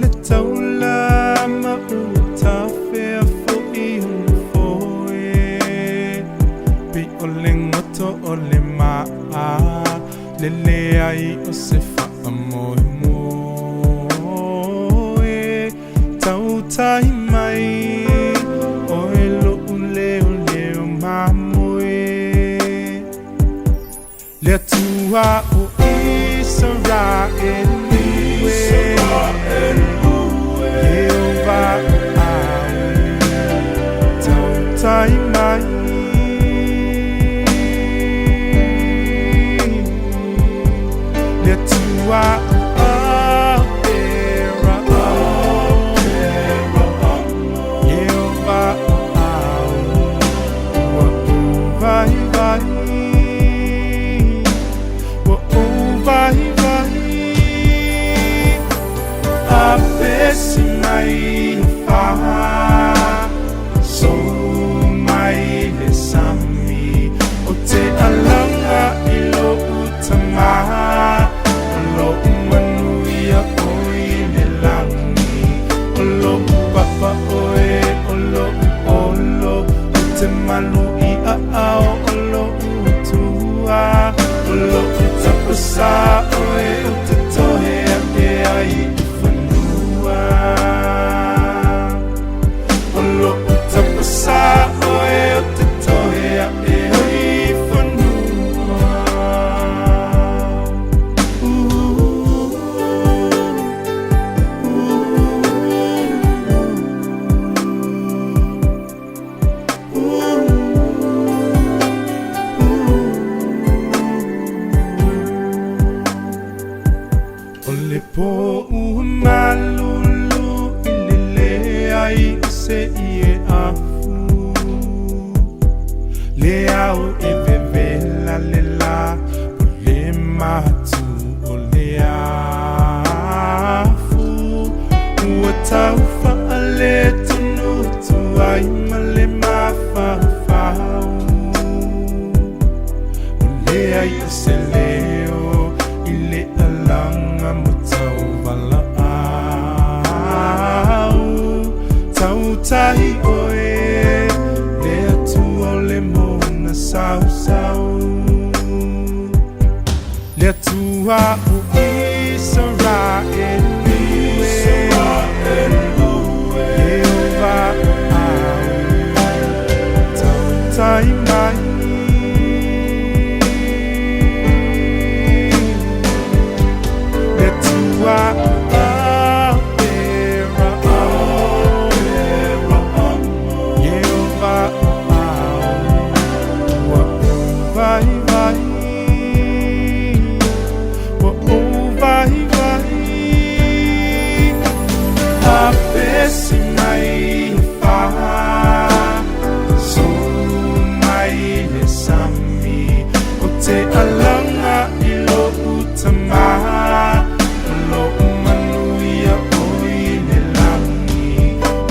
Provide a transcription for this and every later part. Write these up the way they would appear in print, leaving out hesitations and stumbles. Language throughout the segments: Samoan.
le taula ma ua tafea foʻi ona foe, pei o le goto o le maa le leai o se faamoemoe. Tautai mai oe loʻu leoleo mamoe, le Atua o Isaraelu e, Ieova o au, tautai mai. Le Atua o Aperaamo, Ieova o au, ua ou vaivai, ua ou vaivai. Apesi mai fa, so mai le sami, o te alaga i loʻu tamā, o loʻu manuia ʻoe i le lagi, o loʻu papa ʻoe, o loʻu olo, o te malu i aao o loʻu Atua, o loʻu tapasā ʻoe o te tohe aʻe ai i fanua. O loʻu tapasā ʻoe o te tohe aʻe ai i fanua. Ooh, ooh, ooh. O le pō ua malulu i le leai o se ie afu, le ao e vevela le lā o le matu o le afu, ua tau faaletonu atu ai ma le mafaufau, o leai o se leo i le alaga mo tauvalaau. Tautai oe le Atua o le mona sausau, le Atua o Isaraelu e, Ieova o au, tautai mai. Le Atua o Aperaamo, Ieova o au, ua ou vaivai, ua ou vaivai. Apesi mai fa, so mai le sami, o te alaga i loʻu tamā, o loʻu manuia ʻoe i le lagi,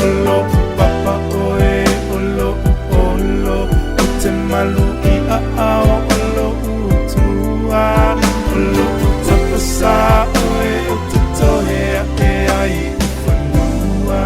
o loʻu papa ʻoe, o loʻu olo, o te malu i aao o loʻu Atua, o loʻu tapasā ʻoe o te tohe aʻe ai i fanua.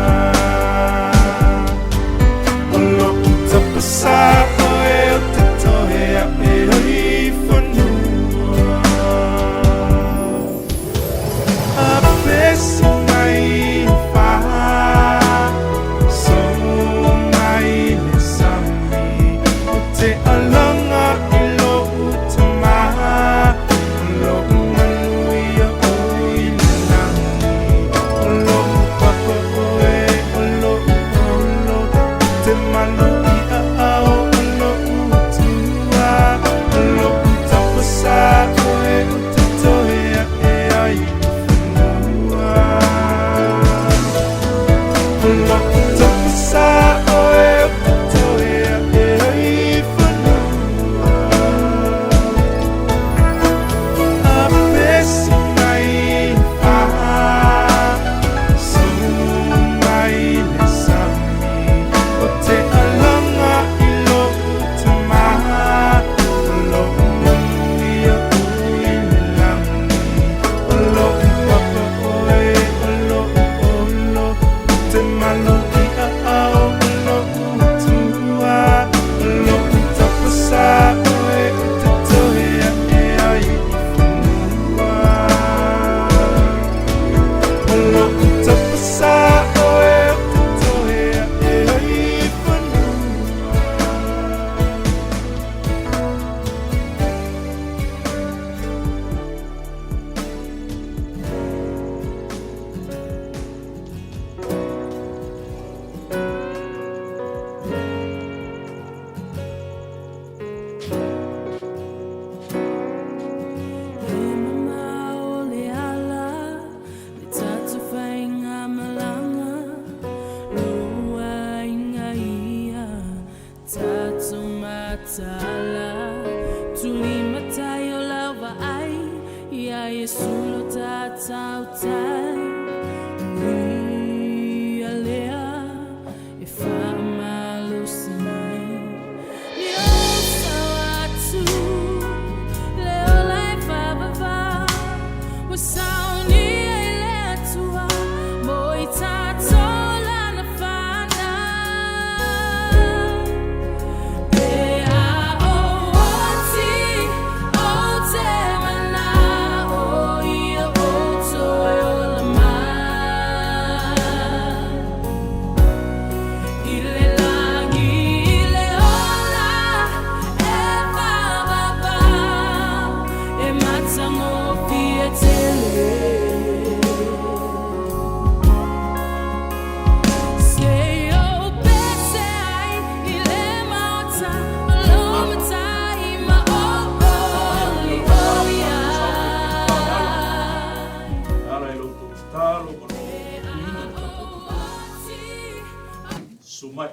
mai.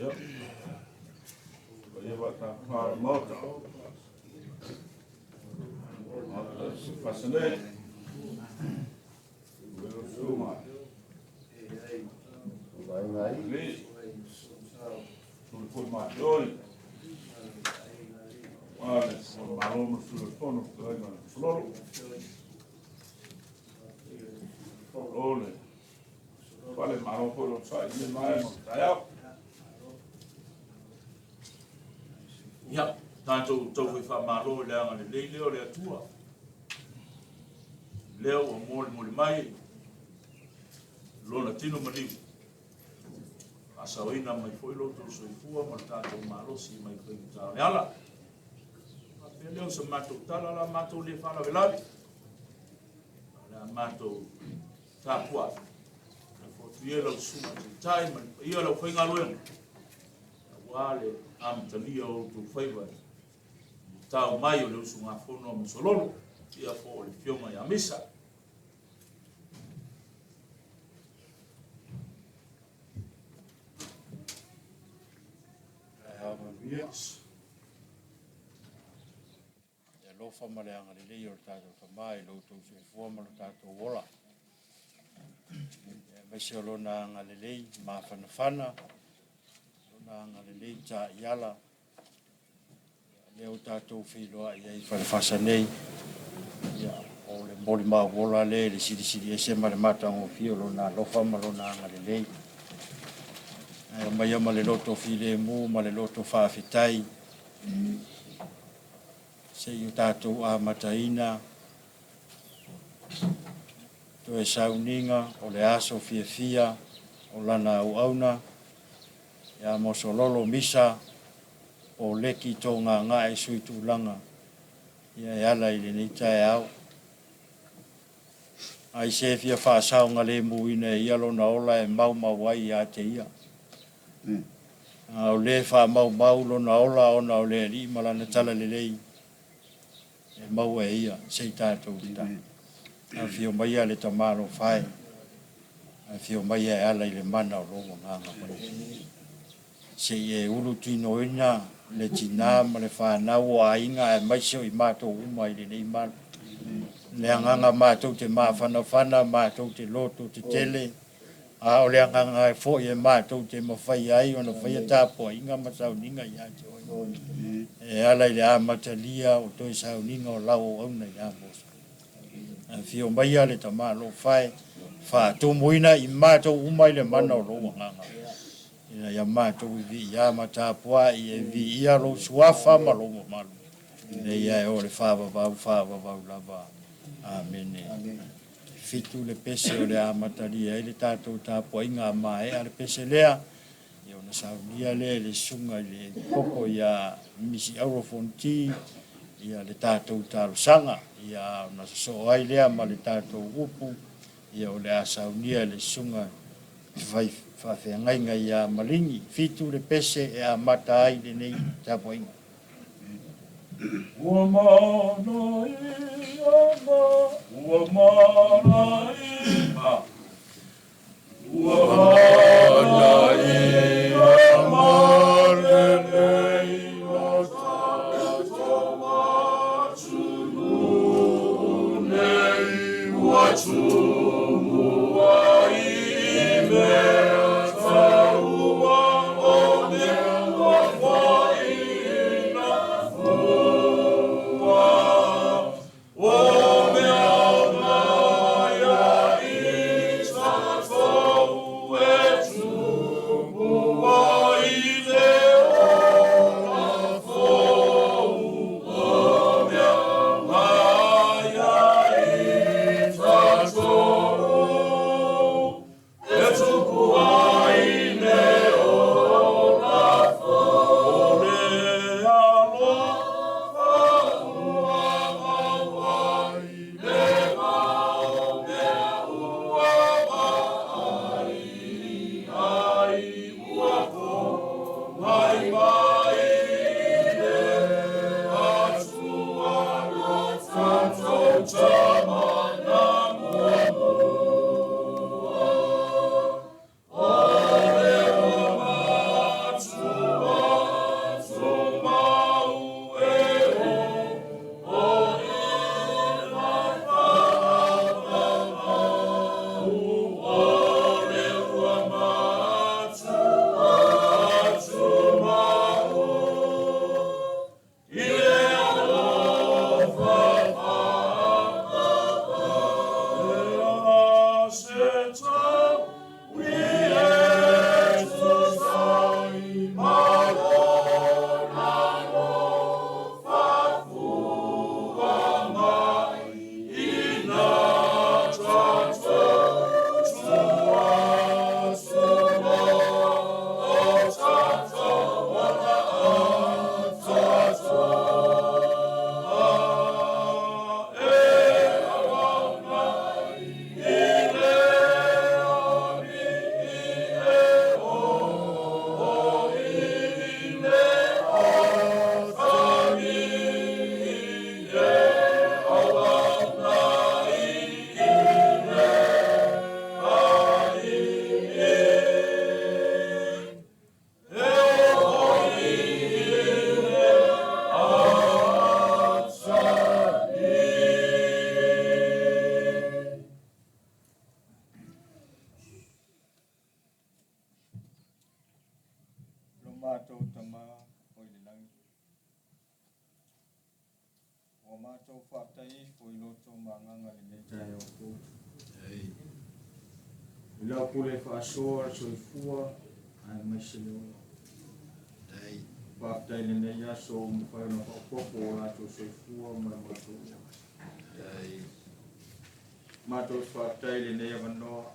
Ia. Paia faatafafa o le Maota. Maota i Sefasa nei. Ua susuga. Li. Suli foi matioi. Ua le malo ma sui o le fono, fetalaiga i le Fololo. O le fale malo foi lo sai i le vaega o le taeao. Ia, tatou taufai faamalo i le agalelei lea o le Atua. Lea ua molimoli mai lona tino maliu. Faasaoina mai foi lo outou soifua ma le tatou malosi mai faigata o le ala. Faapea lea o se matou tala la matou le faalavelave. O le a matou tapuai. Lafo atu ia lau susuga taitai ma le paia o le aufaigaluega aua le amatalia o outou faiva i le tao mai o le usugafono a Musololo, ia po o le afioga ia Misa. Taeao manuia. Le alofa ma le agalelei o le tatou Tama i lo outou soifua ma lo tatou ola. Aemaise o lona agalelei mafanafana, lona agalelei taiala, lea ua tatou feiloai ai i Falefasa nei. Ia, o le molimau ola lea i le silisili ese ma le matagofie o lona alofa ma lona agalelei. Ae aumaia ma le loto filemu ma le loto faafetai se i o tatou amataina toe sauniga o le aso fiafia o lana auauna ia Mosololo Misa Poleki Togagae Sui Tulaga ia e ala i lenei taeao. Ai se fia faasaogalemuina e ia lona ola e maumau ai ia te ia. A o le faamaumau lona ola ona o le Alii ma lana talalelei e maua e ia se i tatou tatalo. Afio maia le tamalofae, afio maia e ala i le mana o lou Agaga Paia. Se i e ulu tinoina le tina ma le fanau o aiga aemaise o i matou uma i lenei malu. Le agaga matou te mafanafana, matou te loto tetele, a o le agaga foi e matou te mafaia ai ona faia tapuaiga ma sauniga ia te oe. E ala i le amatalia o toe sauniga o lau auauna ia Mose. Afio maia le tamalofae, faatumuina i matou uma i le mana o lou Agaga. Ina ia matou i viia ma tapuai e viia lou suafa ma lou mamalu. Ina ia e o le faavavau, faavavau lava. Amene. 7 le pese o le amatalia ai le tatou tapuaiga a maea le pese lea. Ia ona saunia lea i le susuga i le koko ia Misi Auro Fonti, ia le tatou talosaga. Ia ona sosoo ai lea ma le tatou upu, ia o le a saunia i le susuga fai faafeagaiga ia Maligi. 7 le pese e amata ai lenei tapuaiga. Ua mana ia ma, ua mana ia, ua mana ia ma lenei o tatou atunuu nei, ua tumu ai i mea taua o mea ua foaina fua. O mea mai Matou faafetai ifo i lo outou magaga i lenei taeao fou. I lau pule faasoa le soifua aemaise le ola. Faafetai i lenei aso ua mafai ona faaopoopo o latou soifua ma le matou ola. Matou te faafetai i lenei avanoa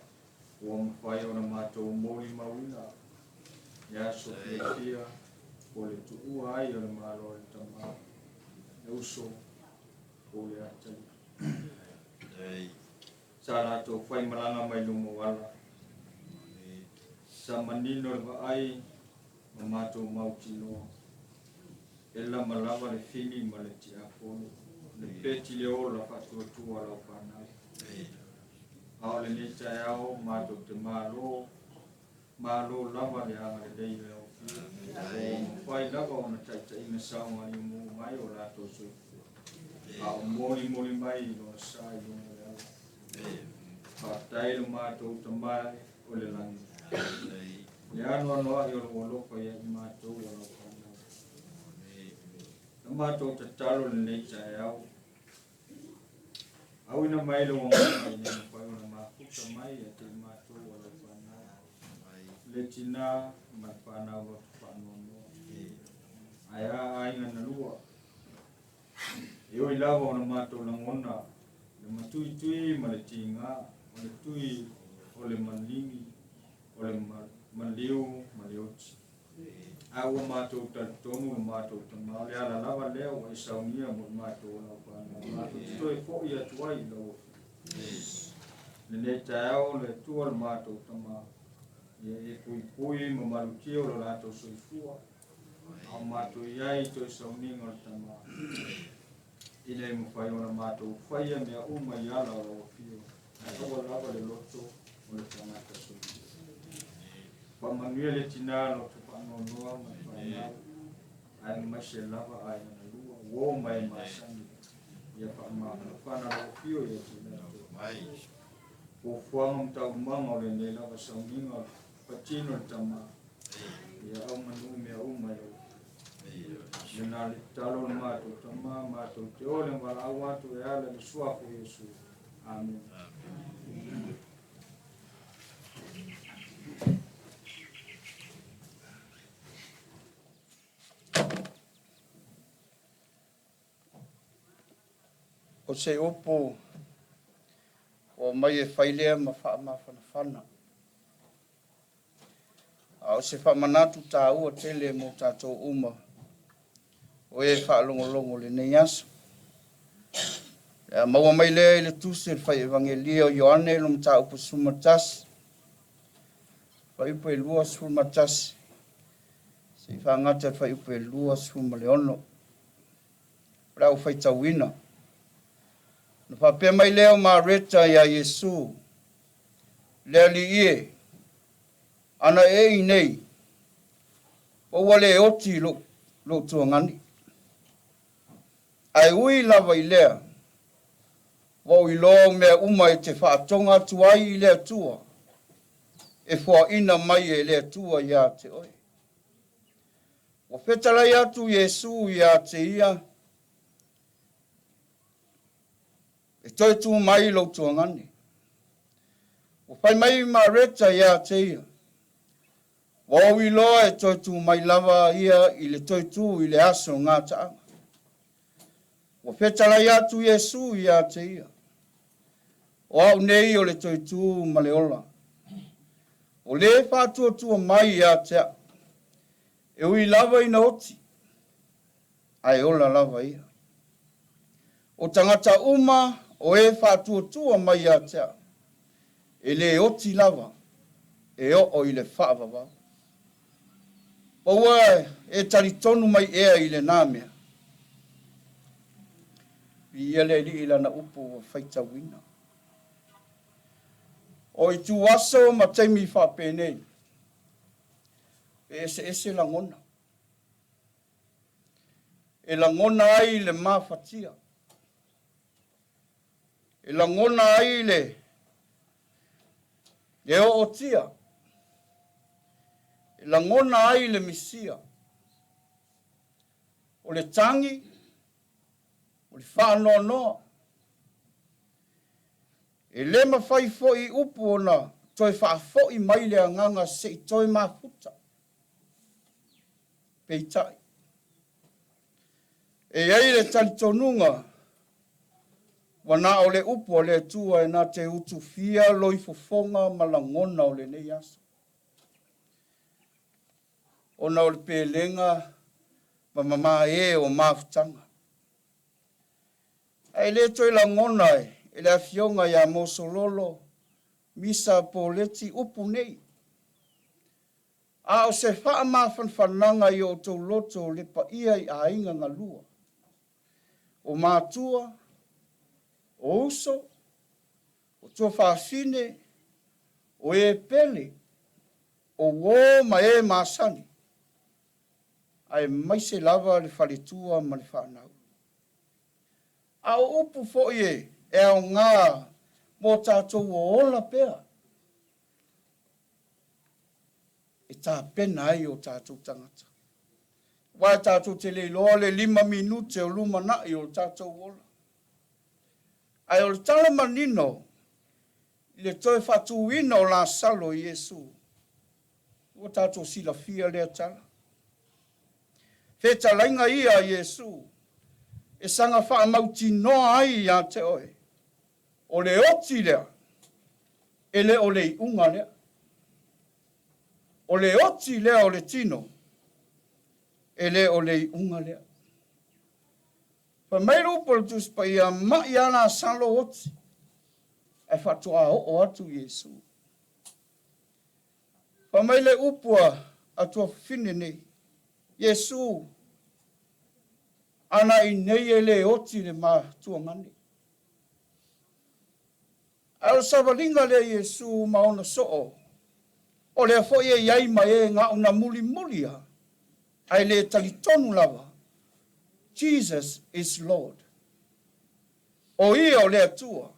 ua mafai ona matou molimauina le aso fiafia po o le tuua ai o le Malo e le Tama, le Uso po o le Atalii. Sa latou faimalaga mai luma o ala, sa manino le vaai ma matou mautinoa, e lama lava le fili ma le tiapolo, le peti le ola faatuatua lau fanau. A o lenei taeao matou te malo, malo lava le agalelei o lau Afioga, ua mafai lava ona taitaiina saogalemu mai o latou soifua, a o molimoli mai i lona sa i luga o le ala. Faafetai lo matou Tama o le lagi, le anoanoai o lou alofa ia i matou o lau fanau. Na matou tatalo lenei taeao, Auina mai lou agaga ina ia mafai ona mafuta mai ia te i matou o lau fanau, le tinā ma le fanau loto faanoanoa. Ae a aiga na lua, e ui lava ona matou lagona le matuitui ma le tigā, o le tui o le maligi, o le maliu ma le oti. A ua matou talitonu lo matou Tama, o le ala lava lea ua e saunia mo i matou o lau fanau, matou te toe foi atu ai i lau Afioga. Lenei taeao, le Atua lo matou Tama, ia e puipui ma malutia lo latou soifua, a o matou i ai i toe sauniga o le Tama, ina ia mafai ona matou faia mea uma i ala o lau Afioga, ae aua lava le loto o le tagata soifua. Faamanuia le tinā loto faanoanoa ma le fanau, aemaise lava aiga na lua, uo ma e masani, ia faamafanafana lau Afio ia te latou. Fuafuaga ma taualumaga o lenei lava sauniga patino le Tama, ia aumanuu mea uma i lau Afio. Lena le tatalo o le matou Tama, matou te o le valaau atu e ala i le suafa o Iesu. Amene. O se upu ua aumai e fai lea ma faamafanafana, a o se faamanatu taua tele mo tatou uma o e faalogologo i lenei aso. O le a maua mai lea i le Tusi o le Fai Evagelia o Ioane lo mataupu 11, fuaiupu e 21, seia faagata i le fuaiupu e 26. O le a ou faitauina. Ona faapea mai lea o Mareta iā Iesu, Le Alii e, ana e i inei, ua ua le oti lou, lou tuagani. Ae ui lava i lea, ua ou iloa o mea uma e te faatoga atu ai i le Atua, e foaina mai e le Atua iā te oe. Ua fetalai atu Iesu iā te ia, E toe tū mai lou tuagane. Ua fai mai Mareta iā te ia, Ua ou iloa e toe tū mai lava ia i le toe tū i le aso gataaga. Ua fetalai atu Iesu iā te ia, O au nei o le toe tū ma le ola. O lē faatuatua mai iā te au, e ui lava ina oti, ae ola lava ia. O tagata uma o e faatuatua mai ia te au, e le oti lava e oo i le faavavau. Po ua e talitonu mai ea i lena mea? Viia le Alii i Lana upu ua faitauina. O ituaso ma taimi faapenei, e eseese lagona. E lagona ai le mafatia, e lagona ai le le ootia, e lagona ai le misia, o le tagi. O le faanoanoa. E le mafai foi i upu ona toe faafoi mai le agaga se i toe mafuta. Peitai, e i ai le talitonuga ua na o le upu a le Atua e na te utufia loifofoga ma lagona o lenei aso. Ona o le pelega ma mamae o mafutaga. Ae le toe lagona e le Afioga ia Mosololo Misa Poleti upu nei, a o se faamafanafanaga i o outou loto le paia i aiga galua, o matua, o uso, o tuafafine, o e pele, o uō ma e masani, aemaise lava le faletua ma le fanau. A o upu foi e aoga mo tatou o ola pea e tapena ai o tatou tagata. Aua e tatou te le iloa le lima minute o lumanai o le tatou ola. Ae o le tala manino i le toe faatuina o Lasalo e Iesu, ua tatou silafia lea tala. Fetalaiga ia a Iesu e saga faamautinoa ai ia te oe, o le oti lea, e le o le iuga lea. O le oti lea o le tino, e le o le iuga lea. Fai mai le upu a le Tusi Paia, Ma'i a Lasalo oti, ae faatoa oo atu Iesu. Fai mai le upu a tuafafine nei, Iesu, ana i nei e le oti le matuagane. Ae o le savaliga lea Iesu ma ona soo, o lea foi e i ai ma e ga'u na mulimuli a, ae le talitonu lava, Jesus is Lord. O ia o le Atua.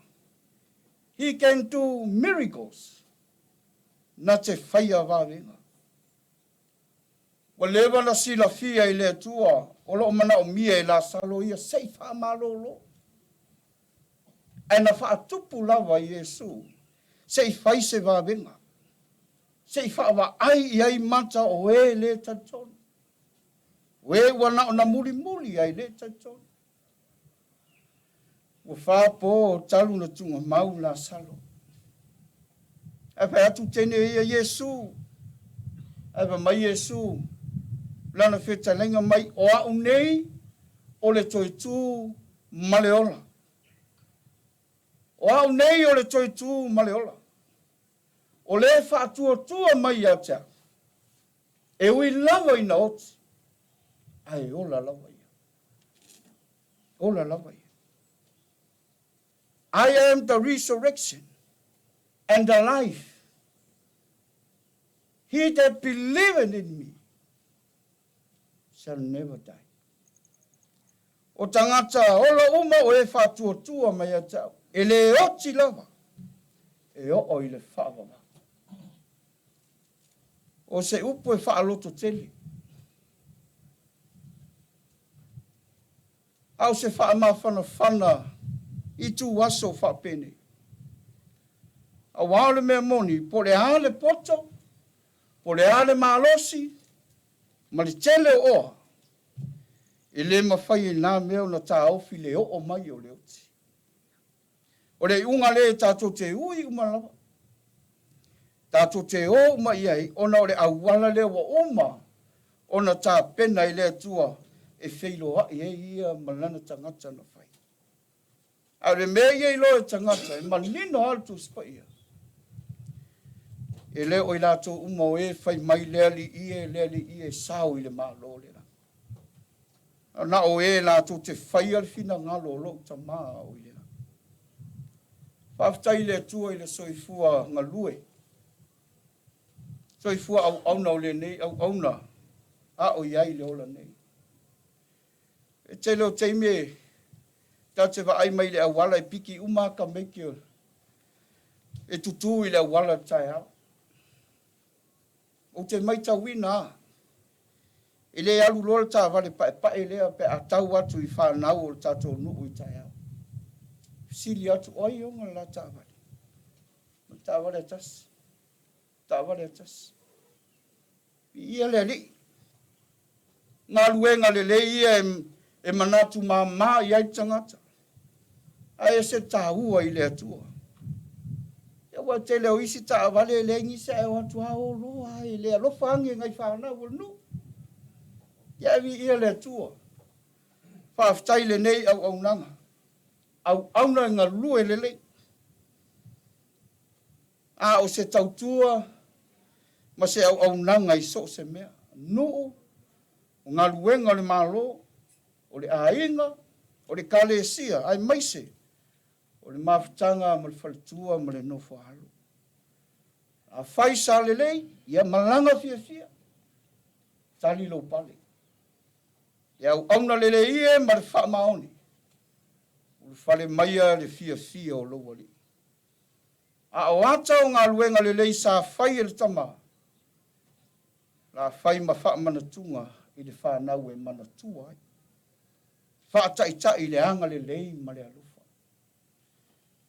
He can do miracles. Na te faia vavega. Ua leva na silafia i le Atua o lo o manaomia e Lasalo ia se i faamalolo. Ae na faatupu lava Iesu se i fai se vavega, se i faavaai i ai mata o e le talitonu, o e ua na ona mulimuli ae le talitonu. Ua fa po talu na tuugamau Lasalo. Ae fai atu teine ia, Iesu! Ae fai mai Iesu, Lana fetalaiga mai, O au nei o le toe tu ma le ola. O au nei o le toe tu ma le ola. O le faatuatua mai ia te au, e ui lava ina oti, ae ola lava ia. Ola lava ia. I am the resurrection and the life. He that believeth in me shall never die. O tagata ola uma o e faatuatua mai ia te au, e le oti lava e oo i le faavavau. O se upu e faalototele. A o se faamafanafana i ituaso faapenei. Aua o le mea moni, po o le a le poto, po o le a le malosi, ma le tele o oa, e le mafai e na mea ona taofi le oo mai o le oti. O le iuga lea e tatou te ui uma lava, tatou te o uma i ai, ona o le auala lea ua uma ona tapena e le Atua e feiloai ai ia ma lana tagata na fai. A o le mea ia iloa e tagata, e manino lava le Tusi Paia, e le o i latou uma o e fai mai le Alii e, le Alii e, sao i le Malo o le lagi. Na o e latou te faia le finagalo o lou Tama o i le lagi. Faafetai i le Atua i le soifua galue, soifua auauna o lenei auauna a o i ai le ola nei. E tele o taimi e ta te vaai mai i le auala e piki uma a tamaiti e tutū i le auala i le taeao. Ou te maitauina a. E le alu loa le taavale paepae lea pe a tau atu i fanau o le tatou nuu i taeao. Fesili atu, o ai e ona le la taavale? O le taavale a Tasi. Taavale a Tasi. Viia le Alii. Galuega lelei ia e manatu mama i ai le tagata, ae ese le taua i le Atua. Ia aua e tele o isi taavale e leai nisi ae o atu lava o loa e le alofa age nai fanau o le nuu. Ia ae viia le Atua. Faafetai i lenei auaunaga. Auauna e galue lelei. A o se tautua ma se auaunaga i so o se mea, nuu, o galuega a le Malo, o le aiga, o le Ekalesia, aemaise o le mafutaga ma le faletua ma le nofoaalo. Afai sa lelei, ia malaga fiafia, tali lou pale. Le auauna lelei e ma le faamaoni, ulufale maia le fiafia o lou Alii. A o ata o galuega lelei sa fai e le tama, la fai ma faamanatuga i le fanau e manatua ai. Faataitai i le agalelei ma le alofa.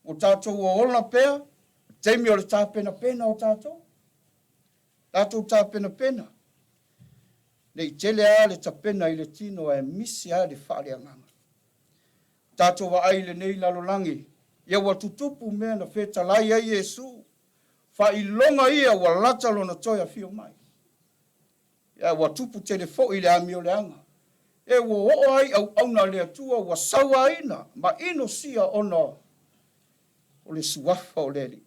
Ua tatou ola pea, taimi o le tapenapena o tatou. Tatou tapenapena. Ne i tele lava le tapena i le tino ae misi lava le faaleagaga. Tatou vaai i lenei lalolagi, ia ua tutupu mea na fetalai ai Iesu, faailoga ia ua lata lona toe afio mai. Ia ua tupu tele foi le amioleaga, e ua oo ai auauna a le Atua ua sauaina ma inosia ona o le suafa o le Alii.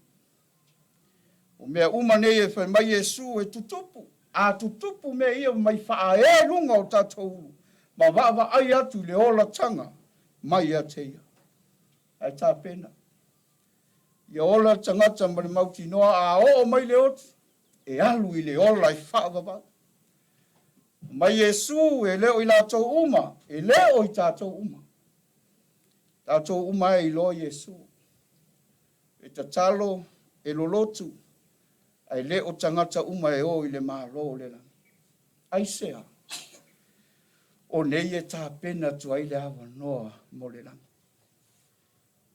O mea uma nei e fai mai Iesu e tutupu, a tutupu mea ia mai faaea i luga o tatou ulu ma vaavaai atu i le olataga mai ia te ia. Ae tapena. Ia ola le tagata ma le mautinoa a oo mai le oti, e alu i le ola e faavavau. Mai Iesu e le o i latou uma, e le o i tatou uma. Tatou uma e iloa Iesu. E tatalo, e lolotu, ae le o tagata uma e o i le Malo o le lagi. Aisea? O nei e tapena atu ai le avanoa mo le lagi.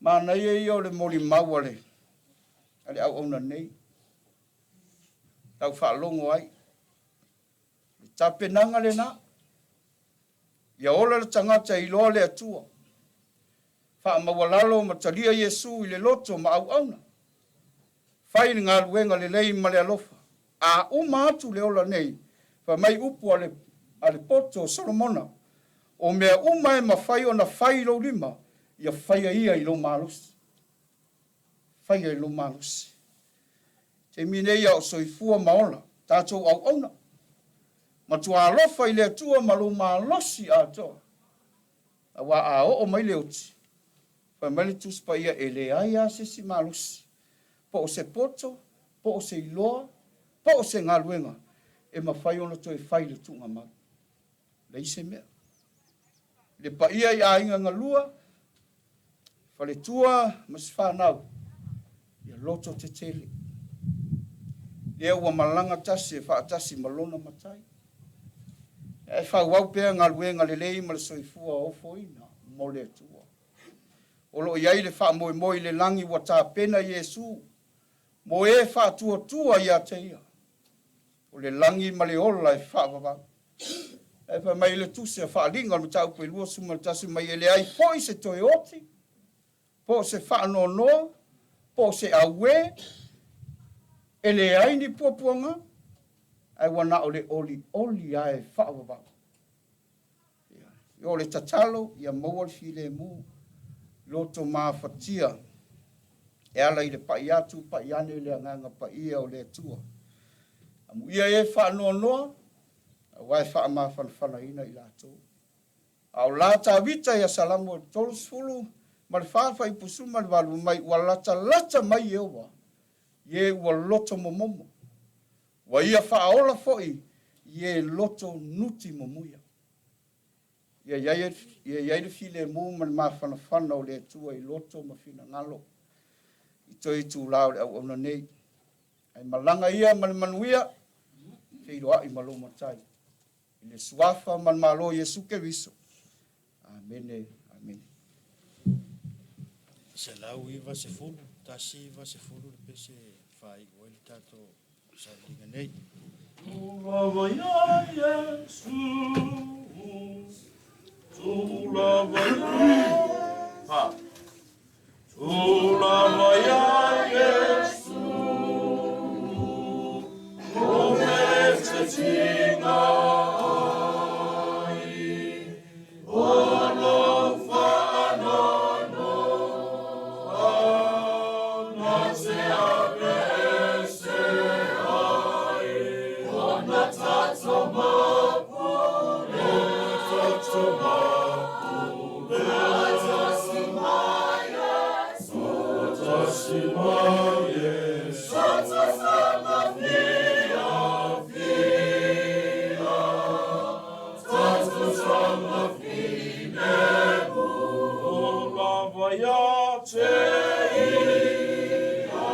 Manaia ia o le molimau a le, a le auauna nei. Tau faalogo ai. Le tapenaga lena. Ia ola le tagata e iloa le Atua. Faamaualalo ma talia Iesu i le loto ma auauna. Fai le galuega lelei ma le alofa. A uma atu le ola nei, fai mai upu a le, a le poto o Solomona, o mea uma e mafai ona fai i lou lima, ia faia ia i lou malosi. Faia i lou malosi. Taimi nei a o soifua ma ola, tatou auauna. Matua alofa i le Atua ma lou malosi atoa. Aua a oo mai le oti, fai mai le Tusi Paia e leai lava se isi malosi, po o se poto, po o se iloa, po o se galuega e mafai ona toe fai i le tuugamau. Leai se mea. Le paia i aiga galua, faletua ma si fanau, ia loto tetele. Lea ua malaga tasi e faatasi ma lona matai. Ae faaauau pea galuega lelei ma le soifua ofoina mo le Atua. O lo o i ai le faamoemoe i le lagi ua tapena Iesu mo e faatuatua ia te ia. O le lagi ma le ola e faavavau. Ae fai mai le Tusi a Faaaliga o le Mataupu e 21 mai e leai foi se toe oti, po o se faanoanoa, po o se auē, e leai ni puapuaga, ae ua na o le olioli lava e faavavau. Ia, o le tatalo, ia maua le filemu, loto mafatia e ala i le pai atu, pai ane le Agaga Paia o le Atua. Amuia e faanoanoa, aua e faamafanafanaina i latou. A o la Tavita ia Salamo 34 fuaiupu 18 mai ua latalata mai Ieova i e ua loto momomo, ua ia faaola foi i e loto nuti momuia. Ia i ai le filemu ma le mafanafana o le Atua i loto ma finagalo i toe itulā o le auauna nei. Ae malaga ia ma le manuia, feiloai ma lou Matai. I le Suafa ma le Malo o Iesu Keriso. Amene, amene. 190, 190 le pese e faaiu ai le tatou sailiga nei. Tuu lava ia Iesu, tuu lava ia, ha. Tuu lava ia Iesu, o mea te tinga ai, o lou faanoanoa na te apese ai, ona tatou mapule, tatou mapule, tasi mai Iesu, tasi mai Iesu, tatou fia fia, tatou saga filemu, o lava ia te ia,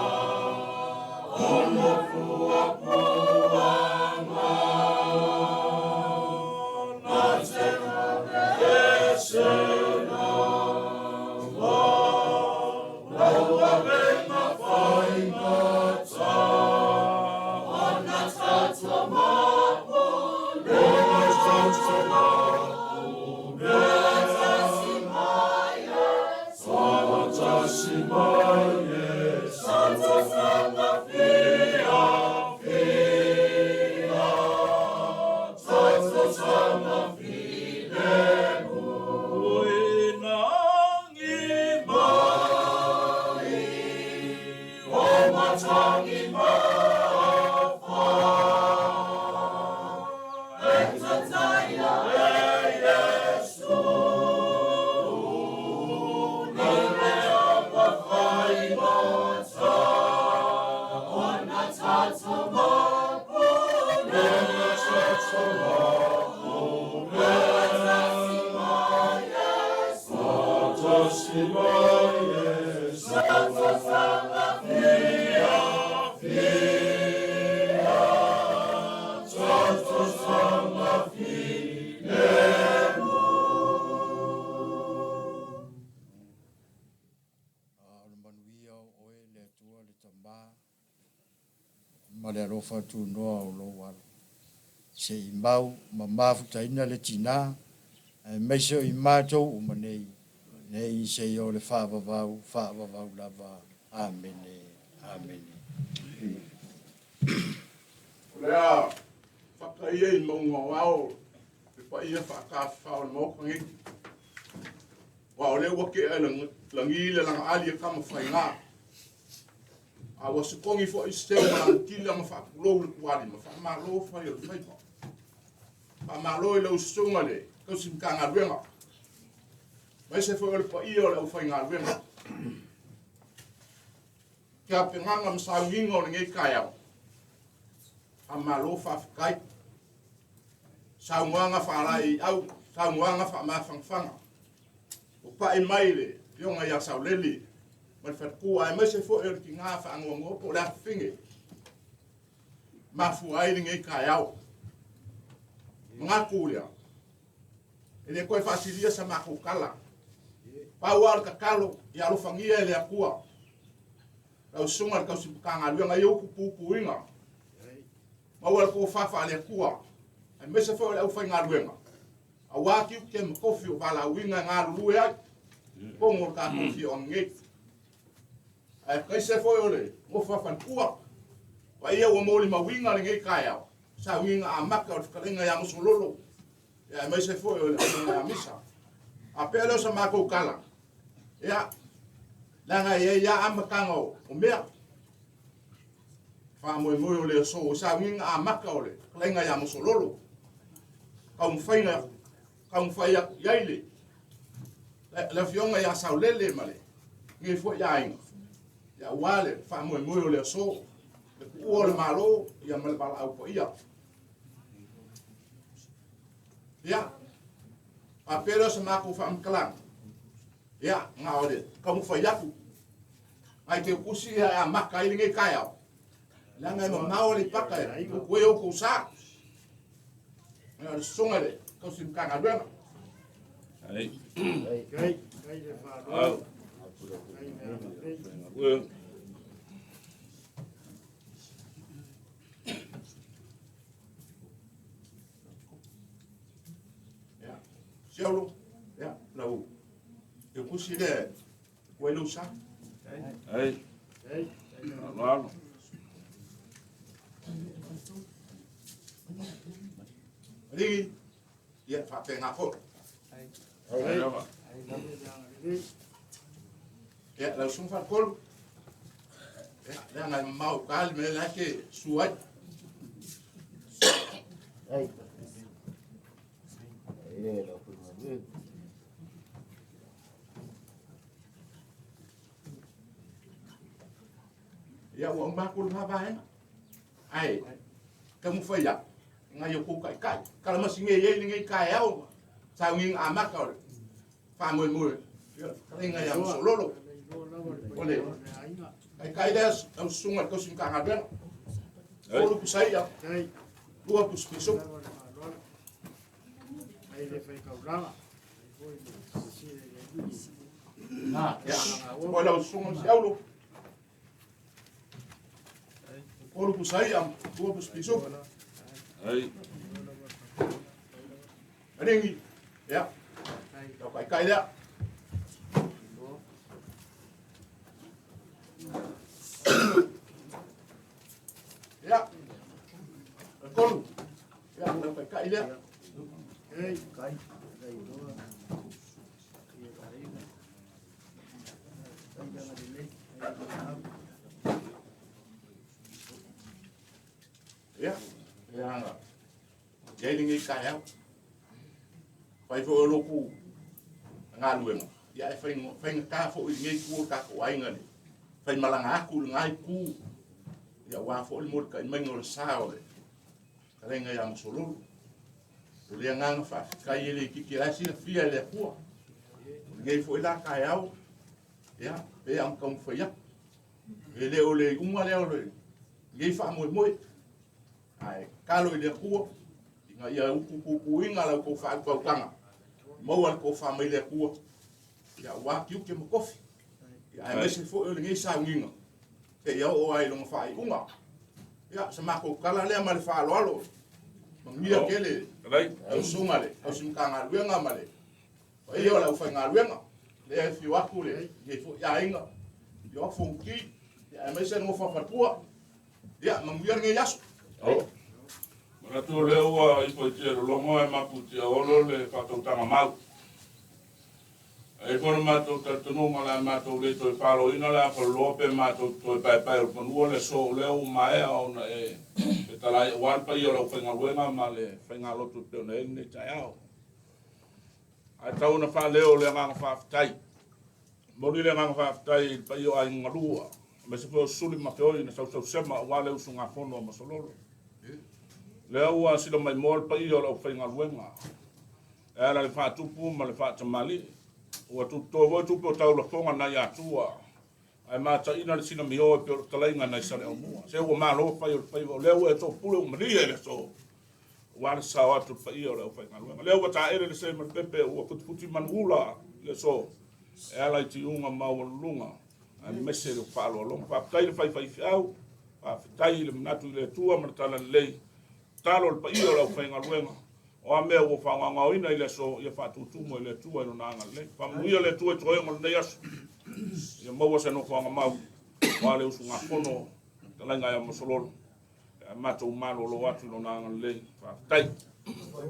ona puapuaga, na te apese lava, lau avega faigata, ona tatou mapule, ona tatou mapule, tasi mai Iesu, tasi mai Iesu, tatou saga fia fia, tatou saga filemu, ina agi mai, o matagi mafa, e tataia e Iesu, i mea faigata, ona tatou mapule, ona tatou mapule, tasi mai Iesu, tasi mai Iesu, tatou saga fia fia, tatou saga filemu. A o le manuia o oe le Atua le Tama ma le alofa tunoa o lou Alo, se i mau ma mafutaina le tina, aemaise o i matou uma nei, nei seia o le faavavau, faavavau lava. Amene. Amene. O lea fakaia i mauga o ao le paia faatafafao o le Maota nei. Aua o lea ua tea i lagi le lagaali e tama faiga. A ua sikogi foi se seu ma lagatila ma faapulou le tualima, faamalo fai o le faiva. Faamalo i lau susuga le tausi Matagaluega, aemaise foi o le paia o le aufaigaluega. Tapenaga ma sauniga o lenei taeao, faamalo faafetai. Saunoaga faalaeiau, saunoaga faamafanafana, ua pai mai le afioga ia Saulele ma le faletua, aemaise foi o le tina faanoanoa po o le afafine, mafua ai lenei taeao. Manatu lea, e le toe faasilia sa matou tala. Pau lava o le tatalo, ia alofagia e le Atua lau susuga i le tausi Matagaluega ia upu puipuiga, maua le tofa faale-Atua, aemaise foi o le aufaigaluega, aua tiute ma tofi o valaauina e galulue ai i totonu o le tatou afioaga nei. Ae aemaise foi o le nofo a faletua, paia ua molimauina lenei taeao, sauniga amata o le fetalaiga ia Musololo, aemaise foi o le afioga ia Misa. A pea lea o sa matou tala, ia, leaga e i ai lava amataga o mea. Faamoemoe o le aso, o sauniga amata o le fetalaiga ia Musololo. Taumafaiga, taumafai atu i ai le le afioga ia Saulele ma lenei foi aiga, ia, aua le faamoemoe o le aso, le tuua o le Malo, ia ma le valaau paia. Ia, faapea lea o se matou faamatalaga, ia, na o le taumafai atu, nai teutusi ia e amata ai lenei taeao, leaga e mamao Aleipata e tutu ai outou sa. O le susuga i le tausi Matagaluega. Ia, Siaulo, ia, lau tusi lea ua i lou sa. Ai. Alo alo. Alii, ia, faapena foi. Ai lava. Ia, lau susuga Faletolu, ia, leaga e mamao i uta le mea la e te susu ai. Ia, ua uma atu lena vaega. Ae, taumafai atu, nai o tou taitai. Kalamasine i ai lenei taeao, sauniga amata o le faamoemoe, ia, le fetalaiga ia Masololo. O le taitai lea, lau susuga i le tausi Matagaluega. Olu pusa ia, lua pusi piso. Ia, o lau susuga Siaulo. Olu pusa ia, lua pusi piso. Ai. Aligi, ia, lau taitai lea. Ia, le tolu, ia, lau taitai lea. Ia, leaga, i ai lenei taeao. Fai foi o loku galuega, ia e faigata foi i lenei itu o le tatou aiga le faimalaga atu i lena itu, ia aua foi le molitai maiga o le sa o le fetalaiga ia Masololo. O le agaga faafetai e le itiiti, o la e silafia e le Atua. O lenei foi la taeao, ia, pei lava ona taumafai atu. E le o le iuga lea o lenei faamoemoe, ae tatalo i le Atua, ina ia utupupuina la outou faautautaga, maua le tofa mai le Atua, ia aua tiute ma tofi. Ia, aemaise foi o lenei sauniga, seia oo lava i lona faaiuga. Ia, sa matou tala lea ma le faaaloalo. Manuia tele lau susuga le tausi Matagaluega ma le paia o le aufaigaluega. Lea e afio atu lenei foi aiga, afio atu Fonoti, ia, aemaise le nofo a faletua. Ia, manuia lenei aso. Manatu o lea ua ifo i tia lologo ae mapu i tia olo le faatautaga mau. E i ai foi le matou talitonuga o le a matou le toe faloina le afaloloa pe matou te toe paepae o le fanua le aso o lea ua maea ona e fetalai aua le paia o le aufaigaluega ma le faigalotu e pei ona i ai lenei taeao. Ae tau ona faaleo le agaga faafetai. Momoli le agaga faafetai i le paia o aiga galua, aemaise foi o Suli ma Feoi na sausausema aua le usugafono a Masololo. Lea ua sila maimoa le paia o le aufaigaluega e ala i le faatupu ma le faatamalii. Ua tututoa foi tupe o taulafoga nai Atua, ae mataina le sinamio e pei o le talaiga nai Saleaumua. Se ua malo fai o le faiva, o lea ua e toopule ua malie le aso, aua le sao atu le paia o le aufaigaluega. Lea ua taele le se ma le pepe, ua futifuti manuula le aso, e ala i tiuga maualuluga, aemaise le faaaloaloga. Faafetai le faifaifiau, faafetai le manatu i le Atua ma le talalelei, tatalo le paia o le aufaigaluega, o a mea ua faagaogaoina i le aso, ia faatutumu e le Atua i lona agalelei. Faamanuia le Atua i toega o lenei aso, ia maua se nofoaga mau, aua le usugafono, talaiga ia Masololo, e matou malolo atu i lona agalelei. Faafetai.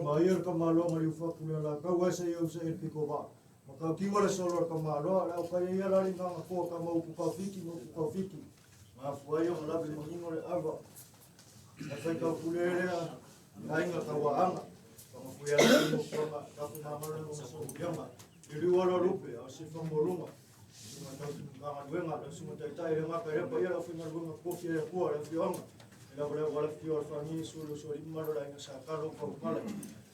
Mai le kamaloa ma liufapu le la kau ai se iau se el piko va. Ma kau kiwa le solo le kamaloa, le au kai ia lali nganga koa ka mau ku kau fiki, mau ku kau fiki. Ma fuai o ngalabi mangingo le ava. Na fai kau pule lea, ainga kau waanga. Ka mafuia le mo kuanga, ka ku mamalo no maso uianga. I liu alo lupe, au si whamolunga. Sunga tau si mkanga luenga, le sunga taitai le ngaka repa ia la fuinga luenga kofi e kua le fioanga. E la wale wale fio al whangi sulu soli malo la inga sakalo kau pale.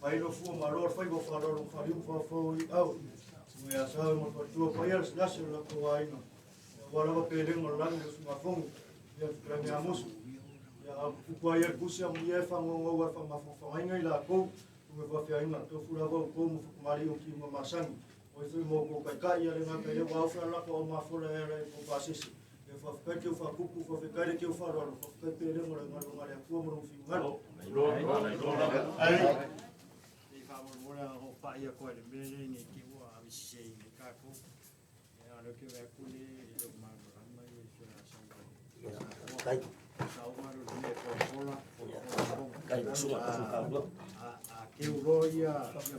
Pai lo fua malo al whai wa whalo lo whaliu wha whau i au. Sunga ia sawe mo whatua pai al slase la kua aina. Wala wa pelenga o langi le sunga fongu. Ia fikirangi a musu. Ia upua ia kusi a muia e whangongo wa whamawhawhainga i la kou. Susuga faafeagaiga, tofu lava outou ma fakamali'i o tiuga masani, o ai foi ma outou taitai, ia le gata i lea ua aofi alalato au mafola e ala i le pasese. Ia faafetai le teu faatupu, faafetai le teu faaaloalo, faafetai pele mo le galuega a le Atua ma lou finagalo. Sei faamolemole lava ona ou pai atu ai i le mea lea ne i te i ua aveseseina ai tatou. Ia a o lea ou te vaai atu o lea e le o malamalama le sui a Samoa. Saoga lea o le mea e folafola, folafola A a keu loa ia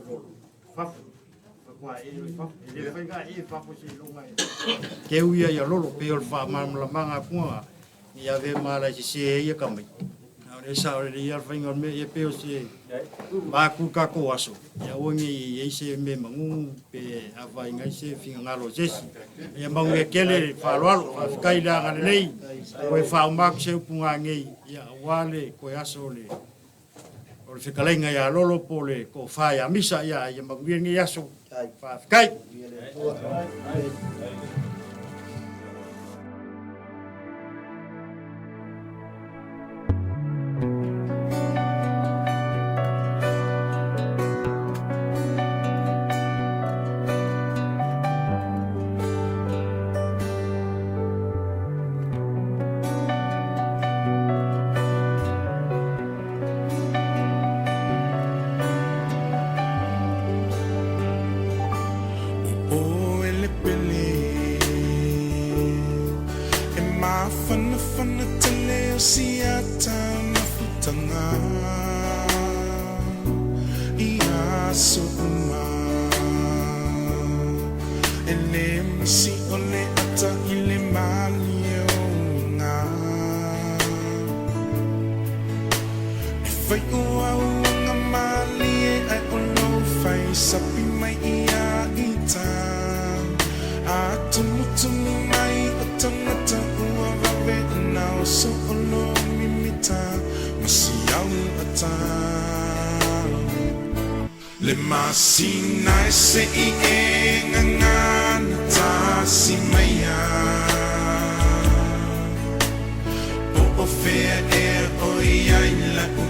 lolo i fafo, faatoa ee loa i fafo. E le mafai ona ee i fafo seiloga e keu ia lolo. Pei o le faamalamalamaga atu lena, ne i ave ma ala e sese ai ia tamaiti. A o lea e sao lelei lava le faiga o le mea, ia pei o se vaatu le tatou aso, ia aua ne i i ai se mea manunu pe afaina ai se finagalo o se isi. Ia manuia tele le faaaloalo, faafetai le agalelei, toe faauma atu se upu nanei, ia aua le toe aso o le o le fetalaiga ia Lolo po o le tofa ia Misa, ia ia manuia lenei aso. Faafetai. O oe le pele E māwhanawhana tele o siata mafutaga I aso uma E le misi o le ata i le mālie o uiga E fai o au aga mālie ae o lou fai sapi mai ia ita A tumutumu mai o tagata ua vave ona oso o lo mimita ma si au ata Le masina e se'i e gagana tasi maia Po o fea ea o i ai la'u.